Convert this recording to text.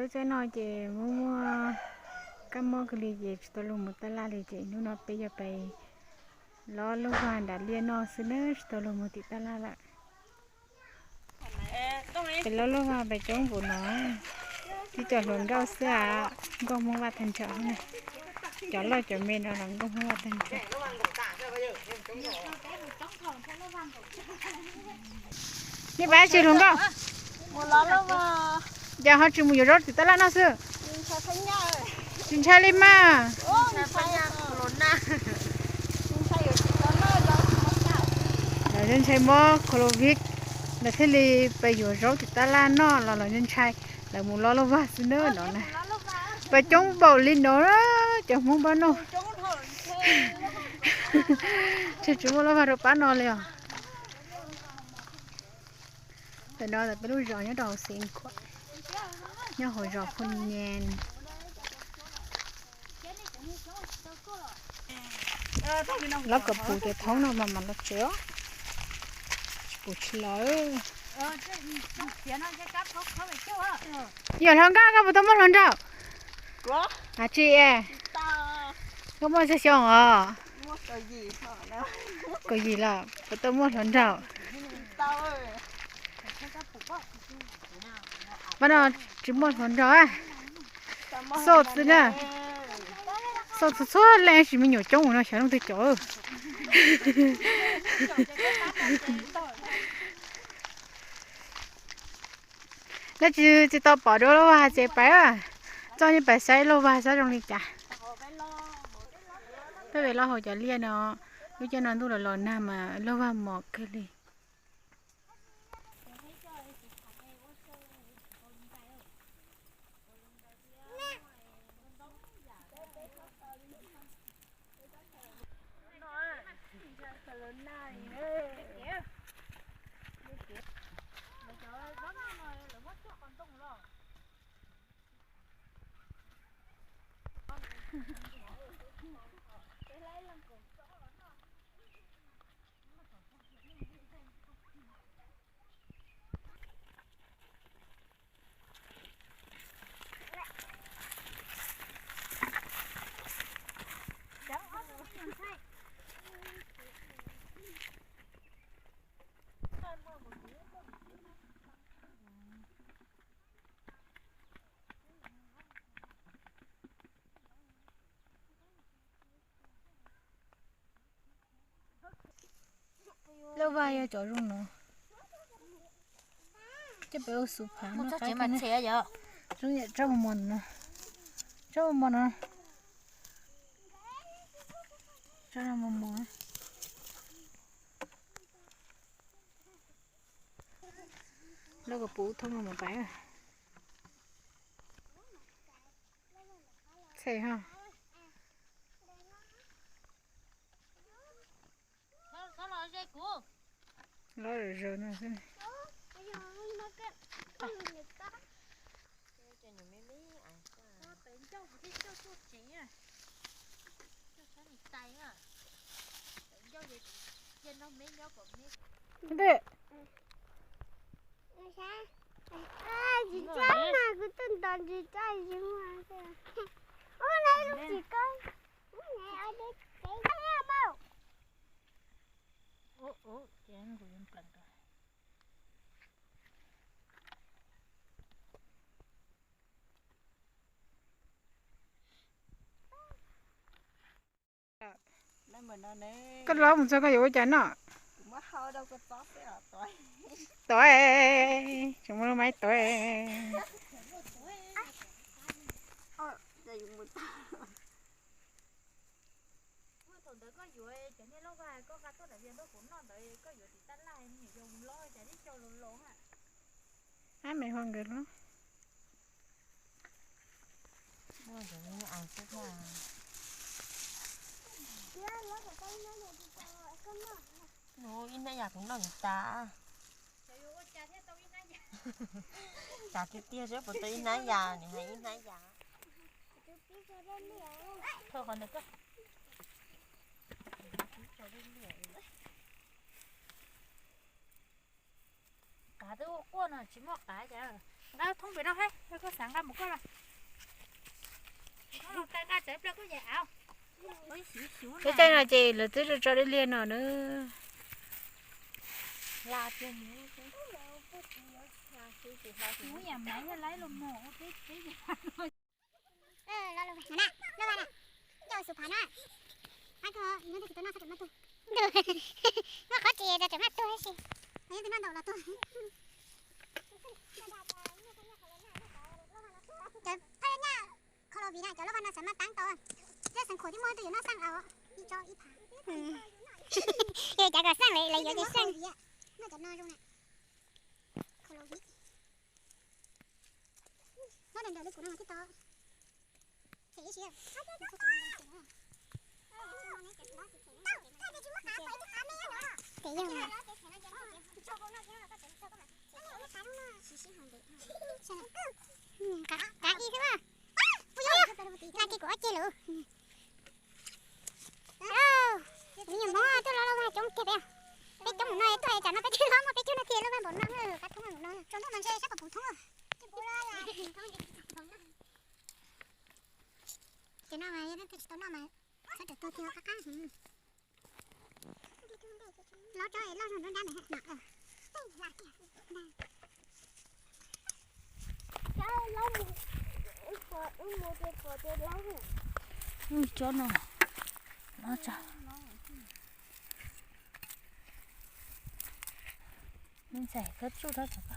Lub tsheb no ces muaj muaj kab mob kawg li ces tsis tau luag mus taj laj li ces hnub no peb yuav pais lob lauj vag nram liaj noj xwb nawb, tsis tau luag mus tim taj laj lawm. Peb lob lauj vag peb coob npaum no, tib cov hluas nkauj xwb a, nkauj Hmoob Vaj tag nrho na. Cov loj cov me no los nkauj Hmoob Vaj tag nrho. Nej pab tsis hluas nkauj, ces ho tsis mus yuav zaub tim taj laj noj xwb? Tsis ntshai li mas. Lawv ntshai mob covid, lawv thiaj li pais yuav zaub tim taj laj noj los lawv ntshai, lawv mus lob lauj vag xwb nawb no na. Pab coob npaum li no, cov Hmoob pab noj. Tsis muaj lauj vag rau pab no li os. Tam no peb lub zos nyob rau hauv Xeev Khuam, nyob hauv zos Phoo Nyem. Lob kom puv cov thoob no mas mam los tsev os. Tsis puv tsis los. Yog hluas nkauj koj puas tau muaj hluas nraug? Tsis, koj muaj xya xyoo os? Kaum yim los puas tau muaj hluas nraug? Pab no tsis muaj hluas nraug, xauj xwb na. Xauj txhua txhua leej, tsis me nyuam coob no xyov leej twg cov. Dab tsi tsis tau pom dua lauj vag ces pais, txoj nej pais saib lauj vag saib zoo li cas. Peb pem los hauv cov liaj no, lub caij no ntuj los los nag mas lauj vag mos kawg li. Lauj vag yog cov zoo no. Coj peb ua xu phav no qab, zoo yam tsob mos mos no, tsob mos mos no, tsob mos mos. Lawv kom puv thoob no mus pais. Txhej ho. Los zom zaws no xwb. Ntej. Tsis tsob mas kuv tuaj ntos tsis tsob tsis muaj. Ub, na ib lub tsis koj. Koj los mus txog koj yuav ua cas noj? Tuav, tseem muaj lub maib tuav. Ab, me ho nkawd los. Ib hnab yas kuv noj ntag. Cas tiag tiag seb puas tau ib hnab yas, nws hais ib hnab yas. Thauj qhov ntawd koj. Qav twb ua quaj no tsis muaj qav cas. Nqa thoob pem no thiab, koj xav nqa mus koj los. Nqa nqa tawm plaws koj yam av. Peb caij no ces lawv twb tso tso dej liag no na. Mus yam maiv yog laib los mog ua peb peb yam. Muaj qhov tsis tau tseem maj tuag, yog tus noj ntau los tuag. Cov phaj nyaj kho los vim na cov loj vag no xav maj tab tau, thiab xeev khuam twb muaj ib tug yuav noj xeej aus ib tso ib phav. Yog cov kom xeej li lawv yuav ces xeej. Noj cov no zoo na. Kho los vim. Nyob ntawm li kuv no thiaj tau. Ces yog kav ib xwb, nag kis kuv ob ceg lawm. Me nyuam Hmoob tuaj los los coob tiag peb, peb coob mus no tuaj tsam no peb twb los muaj peb caug no tiag lub vaj npaum no, qab thoob vaj npaum no. Ces no mas yog leej twg tsis tau noj mas txhob rawm tuag tiag qab qab. Lov tso loj zoo nruab nrab ntawd. Cov no, no tso. Me ntxhais koj tsuj rau cov ko.